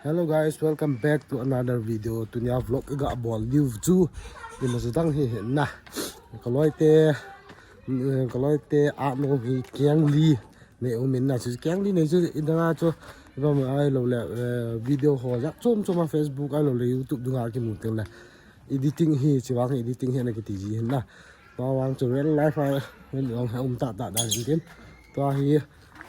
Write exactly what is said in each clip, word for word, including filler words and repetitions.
Hello guys, welcome back to another video. Tunia vlog iga bol diu chu ima jadang hi hin na. Kaloi te, kaloi te a no hi kiang li nei um in na, chu kiang li nei chu idanga chu bang ai lo le, eh, video ho jat chom chom a Facebook ai lo le YouTube dunga kimu teng le editing hi chi vang editing hi na kiti ji hin na. Tua vang chu real life a, real life a um ta ta dan hin tin. Tua hi,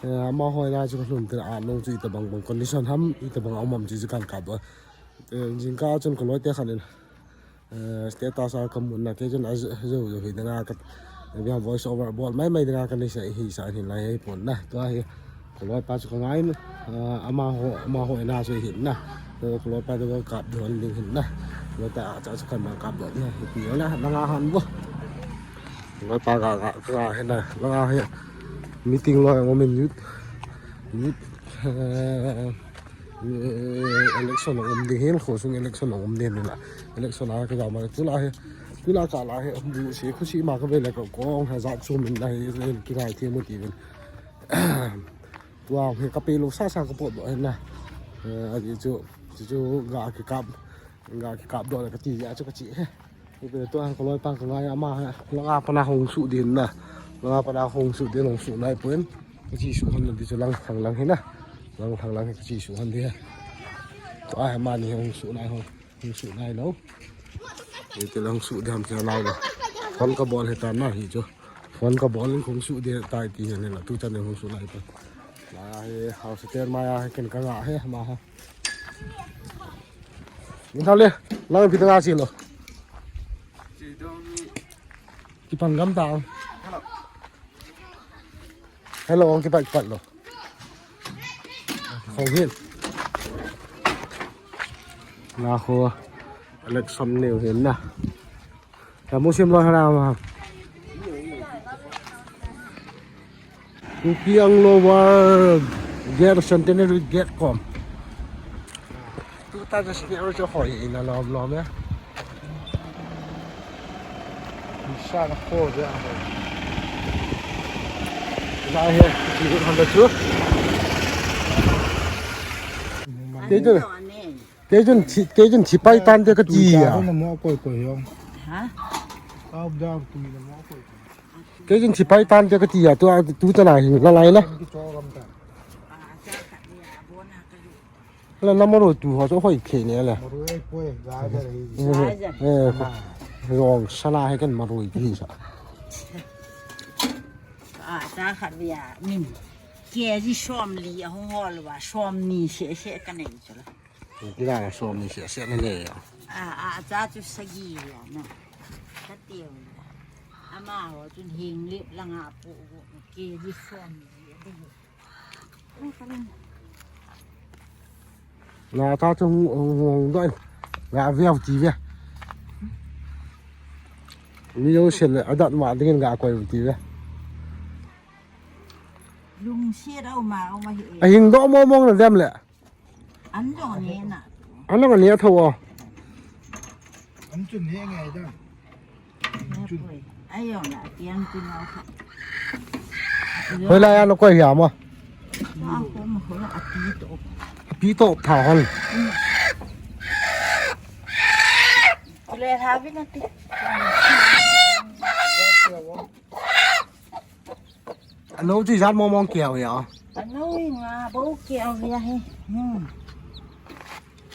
eh, amaho ina chu ka lhun tin a nung chu itabang bang condition ham, itabang a um ham chu chu kan kap doh. Eh, jingkah chun ka loi te khan in, eh, status a ka mun na, kei chun a zo, zo, zo hi danga ka, eh, voice over bol mai mai danga ka nei sa hi sa hin lai hi pon na. Tua hi, Ka loipa chu ka ngai, ah, amaho, amaho ina chu hin na. Ka loipa chu ka kap doh ding hin na. Loipa a cha chu kan bang kap doh ding hi pi na, na nga han bo. Loipa ka, ka, ka hin na, na nga hi. Meeting loi ngom in youth, youth, eh, eh, election ngom ding hin, khosung election ngom ding hin na. Election a ka ja ma, tu la hi, tu la ka la hi, bu si, khu si ma ka ve le ka kong, ha ja chu min na hi, ki ngai thi mu ti vin. Tua hi ka pe lo sa sa ka pot doh hin na. Eh, aji chu, chu, chu ga ki kap, ga ki kap doh le ka ti ya chu ka chi he. Ipi tua ka loipa ka ngai ama he. Langa pana hung su din na. Langa pana hung su din hung su nai pun. Ka chi su han di chu lang thang lang hin na. Lang thang lang ka chi su han di he. Tua he mani hung su nai hung. Hung su nai lo. Iti lang su diam tia nai lo. Phone ka bol he ta na hi chu. Phone ka bol in hung su dia tai ti he na tu chan hung su nai ta. La he house ter ma ya he ken ka nga he ma ha. Min thau le, lang pi ta nga si lo. Ki pan gam ta. Hello, ong kipat kipat lo. Khong hin. Na kho election neo hin na. Ka musim lo hara ma. Kuki Anglo War Gate Centenary Gate kom. Tu ta ka sini ro cho hoi ina lom lom ya. Sa na ko ja. La he, ki ko han da chu. Kei chun, kei chun thi, kei chun thi pai tan te ka ti ya. Ko na mo koi koi yong. Ha? Up down tu na mo koi koi. Kei chun thi pai tan te ka ti ya, tu, tu ta na hin la lai na. Ki cho gam ta. La na maroi tu ho chu hoi khe ne le. Maroi ai poi, ga ja rahi. Eh, eh, rong sana he kan maroi ti sa. A, cha khat via min. Kg som li a hung hol va, som ni se se ka nei chu la. Ti la som ni se se na nei ya. A, a, cha chu sagi ya na. Ka tiu la. Amaho chun hing lip langa pu, kg som li. Na ta chu hung, hung, hung doi. Nga viau ti ve. Ni yo sen le adat ma dingin nga koi ti ve. Lungsiat a um a, um a hi. A hing doh mong mong na dem le. An jong ne na. An jong ne tho o. An chun ne ngai da. Ai yong na tiang ti na. Hoilai a na koi hia ma. Ma ko ma ko a pi to. Pi to tha hon. Le tha vi na ti. Ano chu ijat mong mong kiau hia. Ano hi nga bo kiau hia hi. Hmm.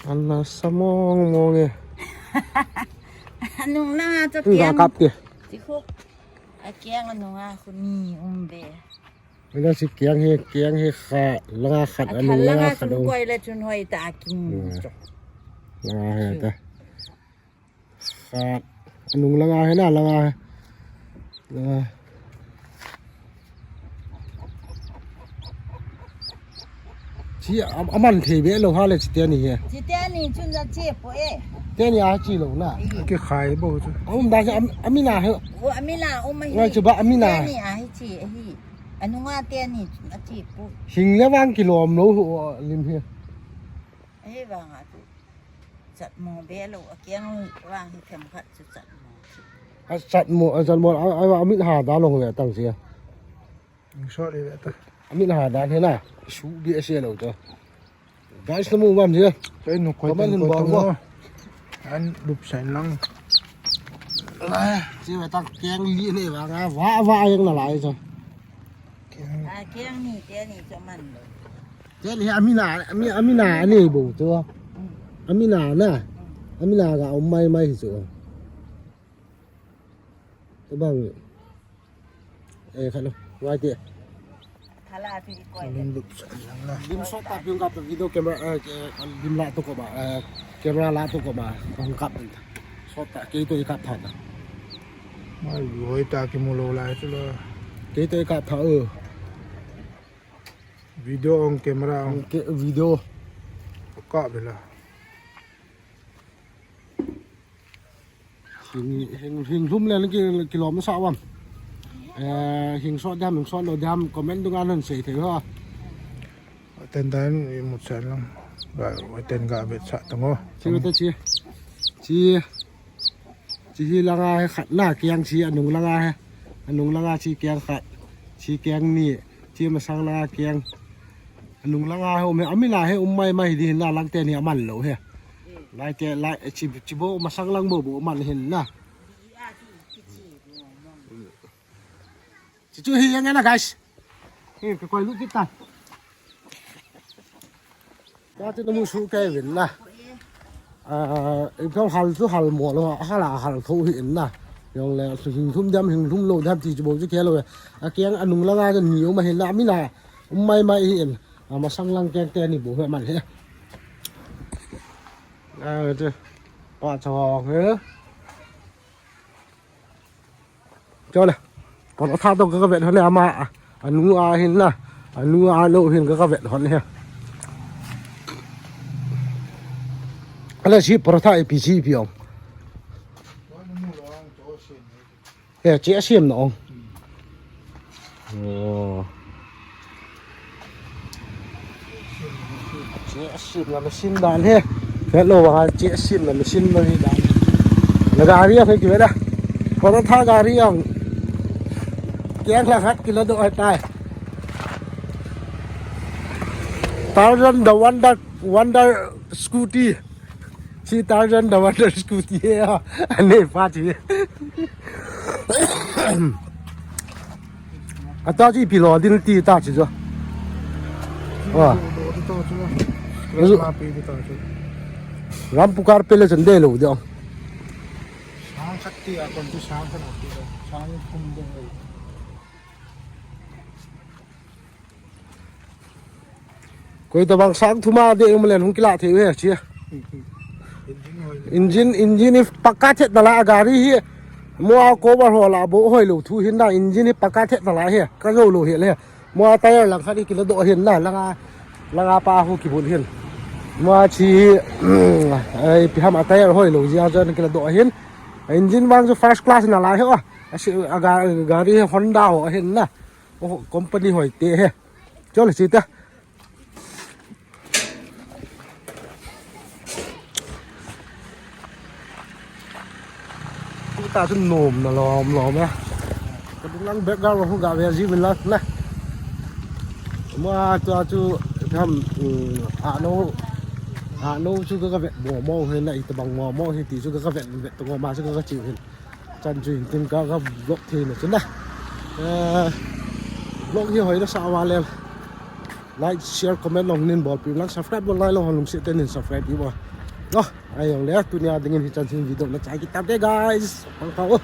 Ana sa mong mong e. Anung langa chu kiang. Nga kap ke. Ti khu. A kiang anunga khu ni um be. Ana si kiang he, kiang he kha, langa khat, anung langa khat. Koi le chun hoi ta king. Langa he ta. Khat. Anung langa he na langa he. Langa. Chi a, aman thei be lo ha le chi teni he. Chi teni chun ja chi po e. Teni a chi lo na. Ki khai bo chu. Um da a, amina he. O amina um he. Ngai chu ba amina. Teni a hi chi hi. Anunga teni chun a chi po. Hing le vang kilom lo lim he. He vang a chu. Chat mo be lo, a kiang vang hi themkhat chu chat mo. A chat mo, a chat mo, a, a, a mit ha da lo ve tang sia. Sorry ve ta. A mit ha da he na, su bi a sia lo to. Guys, namu uvam je. Kei nu koi. Comment teng hin ko bol teng mo. An lup sai lang. Lai, chi ve ta keng li ne va nga va va yang na lai cho. Keng. A keng ni te ni cho man. Te ni amina, ami, amina ni bo cho. Amina na. Amina ga um mai mai cho. Te bang. Eh, hello. Wai te. Kala tu di koi. Lim lup sa lang na. Lim sot ta piung ka video camera, eh, lim la to ko ba, eh, camera la to ko ba, hung kap ta. Sot ta, kei to i kap tha ta. Mai hoi ta kimu lou lai chu la. Kei to i kap tha, eh. Video ong camera ong. Ke video. Ka bela. Hing, hing, hing lum le ki, kilom sa wam. Eh, hing sot diam, hing sot lou diam, comment dunga non sei thei ho. Ten dan i mut san lang. Ba, ten ga vet sa tang ho. Chi ta chi. Chi. Chi hi langa he khat na, kiang chi anung langa he. Anung langa chi kiang khat. Chi kiang ni. Chi masang langa kiang. Anung langa he um he, amina he um mai mai di na lang te ni aman lou he. Lai te, lai, chi, chi bo masang lang bo bo man hin na. Chi chu hi yang na, guys. Hi, ka koi lut kit ta. Ka chu namu su kai vin na. Ah, i thong hal chu hal mo lou, hal a hal tho hi in na. Yong le, su hing thum diam, hing thum lou diam ti chu bo chu ke lou. A kiang anung langa chu ni um a hin na, amina. Um mai mai hi in. A masang lang kiang te ni bo he man he. A, te. Pa chawang he. Cho le. Paratha to ka vet hon le ama. Anu a hin na. Anu a lou hin ka vet hon he. Ale si paratha ipi si ipi ong. He, chi a siam na ong. Oh. Chi a siam na machine dan he. Hello, wa chi a siam na machine na hi dan. Na gari a phai ki vela. Paratha gari ang. Kiang la khat kilo do hai tai. Tarzan the Wonder, Wonder Scooty. Si Tarzan the Wonder Scooty he ya. Ane pa chi. Ata chi pilo din ti ta chi jo. Wa. Ram pukar pele chan de lo de. Sang khat ti a kon tu sang khat ti. Sang kum de. Koi tabang sang thuma de um len hung kila thei ve chi. Engine, engine hi pakka thet na la gari hi. Mo a cover ho la bo hoi lo thu hin na engine hi pakka thet na la hi. Ka zo lo hi le. Mo a tire lang khat hi kila do hin na langa, langa pa hu kibul hin. Mo a chi, ai, pi ham a tire hoi lo ji a jan kila do hin. Engine vang chu first class na la hi o. A si, a ga-, gari hi Honda ho hin na. Oh, company hoi te he. Chol si ta. Ku ta chu nom na lom lom ya. Ka ding lang background ho ga ve ji vin la na. Ma tu chu tham, mm, a no. A no chu ka, ka vet mo mo he na i tabang mo mo he ti chu ka, ka vet vet tu mo ma chu ka, ka chiu hin. Chan chu hin tin ka, ka vlog thei na chu na. Eh, vlog hi hoi na sa wa le. Like, share, comment long nin bol pi lang, subscribe bol lai long lungset te nin subscribe pi bo. No, ai yong le, tunia dingin hi chan sin video na chai kit tam te, guys. Pang pang o.